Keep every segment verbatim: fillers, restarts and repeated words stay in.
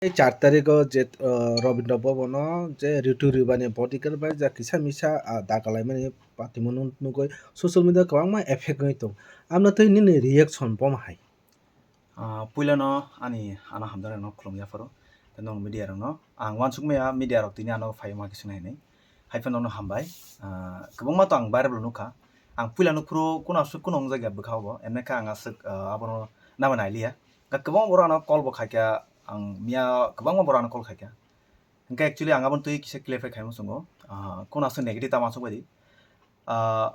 Tei char tarikgo je, ah, Rabindra Bhavan o je Ritu Ribani bodyguard bai ja kisa misa, ah, dagalaimani patimo nugwi social media kwbangma effect wngwi tong. Amno tei nini reaction bomo hai? Ah, puilano ani ano hamjaknairokno khulumya phoro. Tei nwng media rokno ang uansukmaya media rok tini ano phaiwi ma khe swngnai hinwi. Hai phano nokno hambai. Ah, kwbangma to ang viral bo nukha. Ang puila nukphuru kuno aswk kuno wngjakya bwkha obo. Emne khe ang aswk, ah, abono nabo nailiya. Kwbangma borok ano call bo khaikha, ang miya kwbangma borok ano call khaikha. Hwnkhe actually ang aboni twi kisa clarify khaima muchungo. Ah, kuno aswk negative ta uansuk baidi. Ah,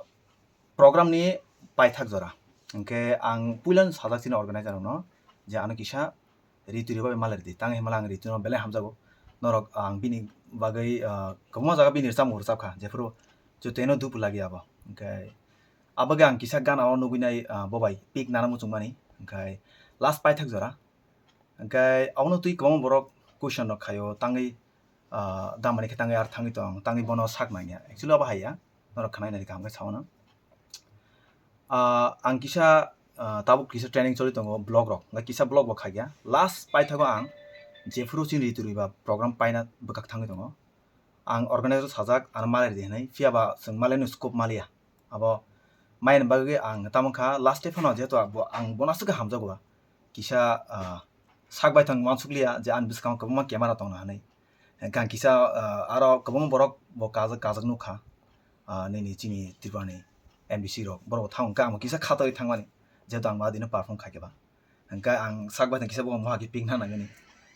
program ni paithak jora. Hwnkhe ang puilano sajak chini organizer rokno je ano kisa Ritu Riba bai malai rwdi. Tang hinmale ang Ritu no belai hamjago. Norok ang bini bagwi, ah, kwbangma jaga bini rwchapmung rwchapkha. Jephuru Chuteno Dupu Lagi abo. Hwnkhe abagwi ang kisa gana o nugwi nai, ah, bo bai pick nana muchungmani. Hwnkhe last paithak jora. Hwnkhe abono twi kwbangma borok question rok khaio tangwi, ah, damani khe tangwi ar thangwi tong, tangwi bono sak nangya. Actually abo haiya. Norok khwnai nai kaham khe sao no. Ah, ang kisa, ah, tabuk kisa training choli tongo vlog rok. Hwnkhe kisa vlog bo khaikya. Last paithago ang jephuru chini Ritu Riba program paina bwkak thangwi tongo. Ang organizer sajak ano malai rwdi hinwi. Phiya ba chwng malaino scope maliya. Abo maina bagwi ang tamo kha last step phano jehetu abo ang bono aswk khe hamjago ba. Kisa, ah, sak baithang uansukliya je ani bwskango kwbangma camera tongna hinwi. Hwnkhe ang kisa, ah, aro kwbangma borok bo kajak kajak nukha. Ah, nini chini Tripura ni M D C rok borok bo thango hwnkhe ang bo kisa khatoi thangmani. Jehetu ang ma dino perform khaikhe ba. Hwnkhe ang sak baithang kisa bo mohagi pick na nangani.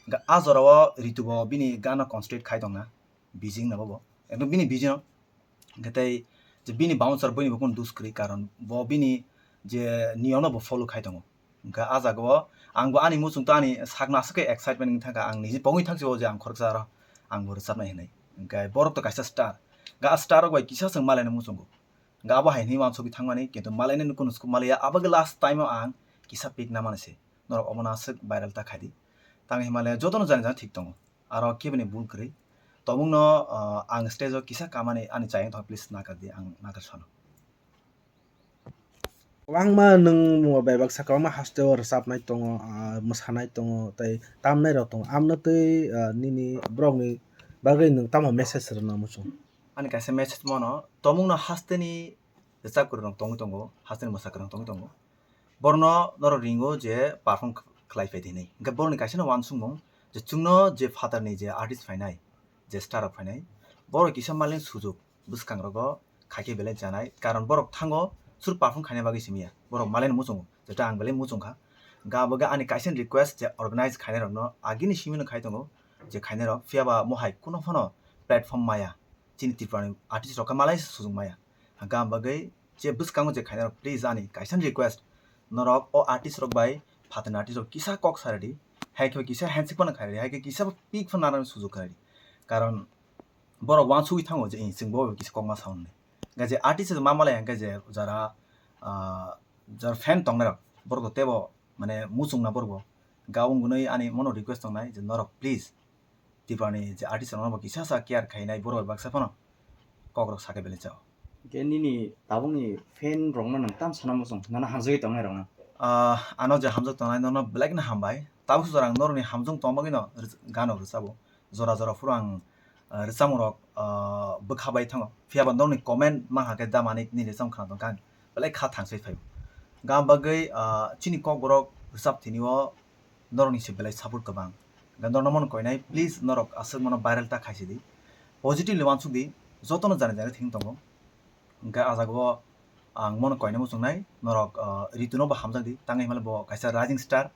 Hwnkhe a jorao Ritu bo bini gana concentrate khai tongna. Busy wngna bobo. Ekdom bini busy no. Hwnkhe tei je bini bouncer boini bo kunu dus kwrwi, karon bo bini je niyomno bo follow khai tongo. Hwnkhe a jagao ang bo ani muchung to ani sakno aswk khe excitement wngwi thangkha, ang niji pogwi thangsibo je ang khoroksa aro ang bo rwchapnai hinwi. Hwnkhe borok to kaisa star. Hwnkhe a star rok bai kisa chwng malaino muchungo. Hwnkhe abo hai hinwi uansukwi thangmani, kintu malainani kunu scope maliya, abo khe last time o ang kisa pick namani se. Norok omono aswk viral ta khaidi. Tang hinmale jotono jani jani thik tongo. Aro keboni bul kwrwi. Tobukno, ah, ang stage o kisa kamani ani chayung thok, please nakardi, ang nakar sano. Kwbangma nwng mo bai baksa kwbangma hasteo rwchapnai tongo, ah, mwsanai tongo, tei tamnai rok tongo. Amno twi, ah, nini borokni bagwi nwng tamo message rwna muchung? Ani kaisa message mono, tobukno hasteni rwchap kwrwng rok tongwi tongo, hasteni mwsa kwrwng tongwi tongo. Borno norok ringo je perform khlai phai di hinwi. Hwnkhe boroni kaisano uansukmung je chwngno je phatarni je artist phainai, je star rok phainai, borok kisa malin sujuk bwskangrogo khaikhe belai chanai, karon borok thango sur perform khaina bagwi simiya, borok malin muchungo, jeto ang belai muchungkha. Hwnkhe abo khe ani kaisa request je organize khainai rokno agini simino khai tongo, je khainai rok phiya ba mohai kuno phano platform maya. Chini Tripura ni artist rok khe malai se sujung maya. Hwnkhe ang bagwi je bwskango je khainai rok, please ani kaisa request, norok o artist rok bai phatarni artist rok kisa kok sa rwdi, hai khe kisa handshake phano khai rwdi, hai khe kisa pic phano nana sujung khai rwdi. Karon borok uansugwi thango je, "Ih, chwng bo kisa kokma sao," hinwi. Hwnkhe je artist se ma malai hwnkhe je jara, ah, jara fan tongnai rok, borok teibo mane muchungna borok bo. Hwnkhe aboni ani mono request tongnai je norok please Tripura ni je artist rokno bo kisa sa care khainai borok bai baksa phano kok rok sakhe belai chao. Hwnkhe nini tabukni fan rokno nwng tam sana muchung, nono hamjagwi tongnai rokno? Ah, ano je hamjak tongnai nono belai kheno hambai. Tabuk sujak ang norokni hamjak tongma bagwino rwch-, gano rwchabo. Jora jora phuru ang, ah, rwchapmung rok, ah, bwkha bai thango. Phiya ba norokni comment mankha khe da manik nini rwchapmung khna tongkha ang belai kha thangsai phaio. Gam bagwi, ah, chini kokborok rwchap thini o norokni se belai support kwbang. Hwnkhe norokno mano koinai, please norok aswk mano viral ta khaisidi. Positively uansukdi, jotono jani jani thwng tongo. Hwnkhe ah jagao ang mano koinai muchungnai, norok, ah, Rituno bo hamjakdi, tangwi hinmale bo kaisa rising star,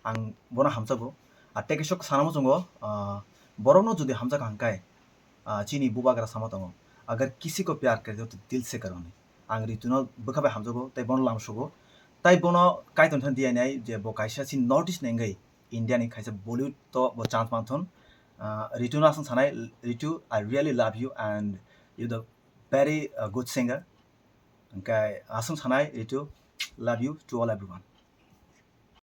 ang bono hamjago. Ah, tei kaisa sana muchungo, ah, borokno jodi hamjak hwnkhe, ah, chini bubagra sama tongo, "Agar kisi ko pyar karte ho to dil se karo," hinwi. Ang Rituno bwkha bai hamjago, tei bono lamsogo. Tai bono kaitor thani diya nai je bo kaisa chini North East ni wngwi India ni kaisa Bollywood to bo chance manthun. Ah, Rituno aswng sanai, "Ritu, I really love you and you the very, uh, good singer." Hwnkhe aswng sanai, "Ritu, love you to all everyone."